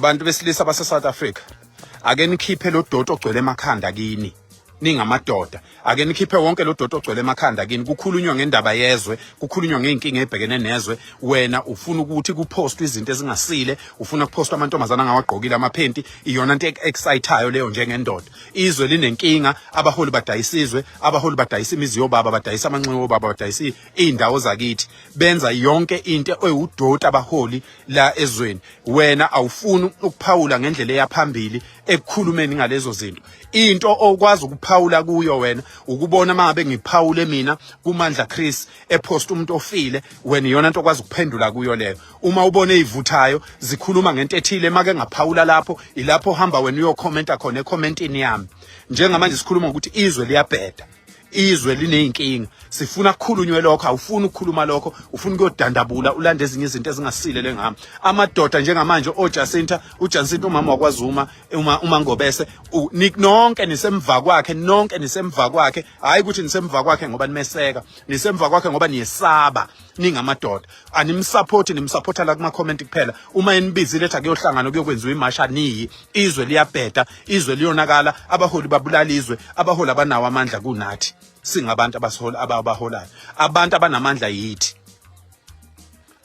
Bantu besilisa base South Africa, ake nikhiphe lo doti ogcwele emakhanda kini. Ningamadoda, ake nikhiphe wonke lo doti ogcwele emakhanda kini. Kukhulunywa ngendaba yezwe, kukhulunywa ngey'nkinga ey'bhekene nezwe. Wena ufuna ukuthi kuphostwe izinto ezingasile, ufuna kuphostwe amantombazane angawagqokile amaphenti. Iyona nto excitayo leyo njengendoda. Izwe linenkinga, abaholi badayisa izwe, abaholi badayisa imizi yobaba, badayisa amanxiwa obaba, badayisa iy'ndawo zakithi, benza yonke into ewudoti abaholi la ezweni. Wena awufuni ukuphawula ngendlela eyaphambili ekukhulumeni ngalezo zinto. Into okwazi ukuphawula kuyo wena ukubona mangabe ngiphawule mina kuMandla Chris epost umuntu ofile, wena iyona into okwazi ukuphendula kuyo leyo. Uma ubona ezivuthayo zikhuluma ngento ethile, make ngaphawula lapho, ilapho hamba wena uyokhomenta khona ecommentini yami. Njengamanje sikhuluma ngokuthi izwe liyabheda, izwe lineyinkinga, sifuna kukhulunywe lokho. Awufuni ukukhuluma lokho, ufuna ukuyodandabula ulande ezinye izinto ezingasile lengami. Amadoda njengamanje oJacinta, uJacinta umama wakwaZuma, uma Ngobese, nonke nisemva kwakhe, nonke nisemva kwakhe. Hayi ukuthi nisemva kwakhe ngoba nimeseka, nisemva kwakhe ngoba niyesaba. Ningamadoda animsupport, nimsupporta la kuma comment kuphela. Uma enibizile ethi akuyohlangana kuyokwenziwa imasha, niyi. Izwe liyabheda, izwe liyonakala, abaholi babulala izwe, abaholi abanawo amandla kunathi singabantu abasola abaholayo. Abantu abanamandla yithi,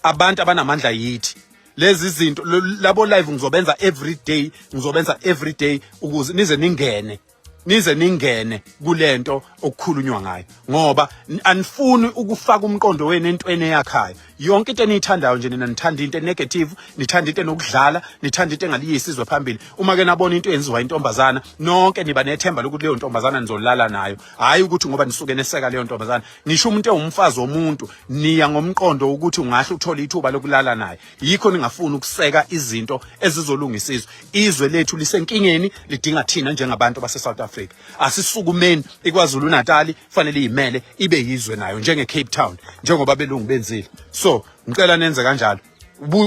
abantu abanamandla yithi. Lezi zinto labo live ngizobenza every day, ngizobenza every day ukuze nize ningene, nize ningene kulento okukhulunywa ngayo, ngoba anifuni ukufaka umqondo wenu entweni eyakhayo. Yonke into eniyithandayo nje nina nithanda into negative, nithanda into enokudlala, nithanda into engaliyisa izwe phambili. Uma ke nabona into eyenziwa intombazana, nonke niba nethemba lokuthi leyo ntombazana nizolala nayo. Hhayi ukuthi ngoba nisuke neseka leyo ntombazana. Ngisho umuntu ewumfazi womuntu, niya ngomqondo ukuthi ungahle uthole ithuba lokulala naye. Yikho ningafuni ukuseka izinto ezizolungisa izwe. Izwe lethu lisenkingeni, lidinga thina njengabantu base-South Africa. Asisukumeni. IKwaZulu Natali fanele iyimele, ibe yizwe nayo njenge-Cape Town, njengoba belungu benzile. So ngicela nenze kanjalo.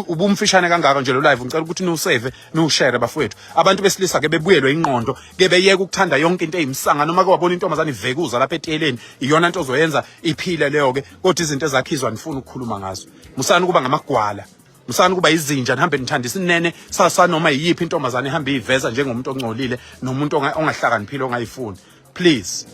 Ubumfishane kangaka nje lo live, ngicela ukuthi niwusave, niwushare bafowethu. Abantu besilisa ke bebuyelwe ingqondo ke, beyeke ukuthanda yonke into eyimsanga. Noma ke wabona intombazane ivekuza lapha etiyeleni, iyona nto ozoyenza iphile leyo ke, kodwa izinto ezakhizwa nifuna ukukhuluma ngazo. Musani ukuba ngamagwala, musani ukuba izinja, nihambe nithanda isinene sanoma yiyiphi intombazane ihambe iyiveza njengomuntu ongcolile nomuntu ongahlakaniphile ongayifuni. Please.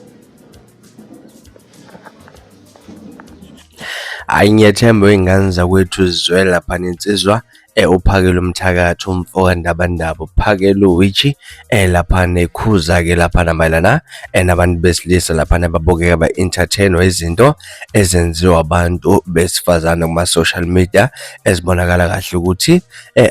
Hhayi, ngiyethemba iy'ngane zakwethu zizwele lapha nensizwa uphakela umthakathi umfo kaNdabandaba, uphakela uwitshi laphana ekhuza-ke laphana mayelana nabantu besilisa laphana babukeka ba-entertain-wa izinto ezenziwa abantu besifazane kuma-social media ezibonakala kahle ukuthi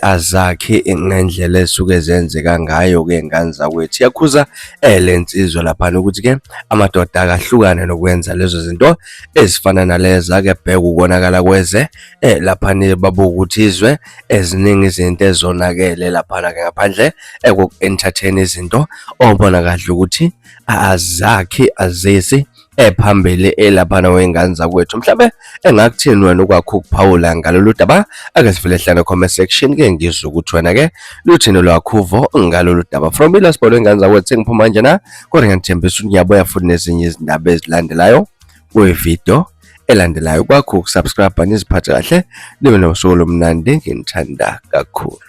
azakhi ngendlela esuke zenzeka ngayo-ke ngane zakwethu. Iyakhuza le nsizwa laphana ukuthi-ke amadoda akahlukane nokwenza lezo zinto ezifana naleza-ke, bheka ukonakala kweze laphana babuka ukuthi izwe eziningi izinto ezonakele laphana-ke ngaphandle koku-entertain izinto obona kahle ukuthi azakhi azisi ephambili elaphana wengane zakwethu. Mhlawumbe engakuthini wena ukwakho ukuphawula ngalolu daba? Ake sivele hlane comment section ke ngizwe ukuthi wena ke luthini lwakho uvo ngalolu daba. From ila sibolo ingane zakwethu, sengiphuma njena, kodwa ngiyanithembisa ukuthi ngiyabuya futhi nezinye izindaba ezilandelayo kwividiyo elandelayo. Kwakho ukusubscribe, niziphathe kahle, nibe nosuku olumnandi, nginithanda kakhulu.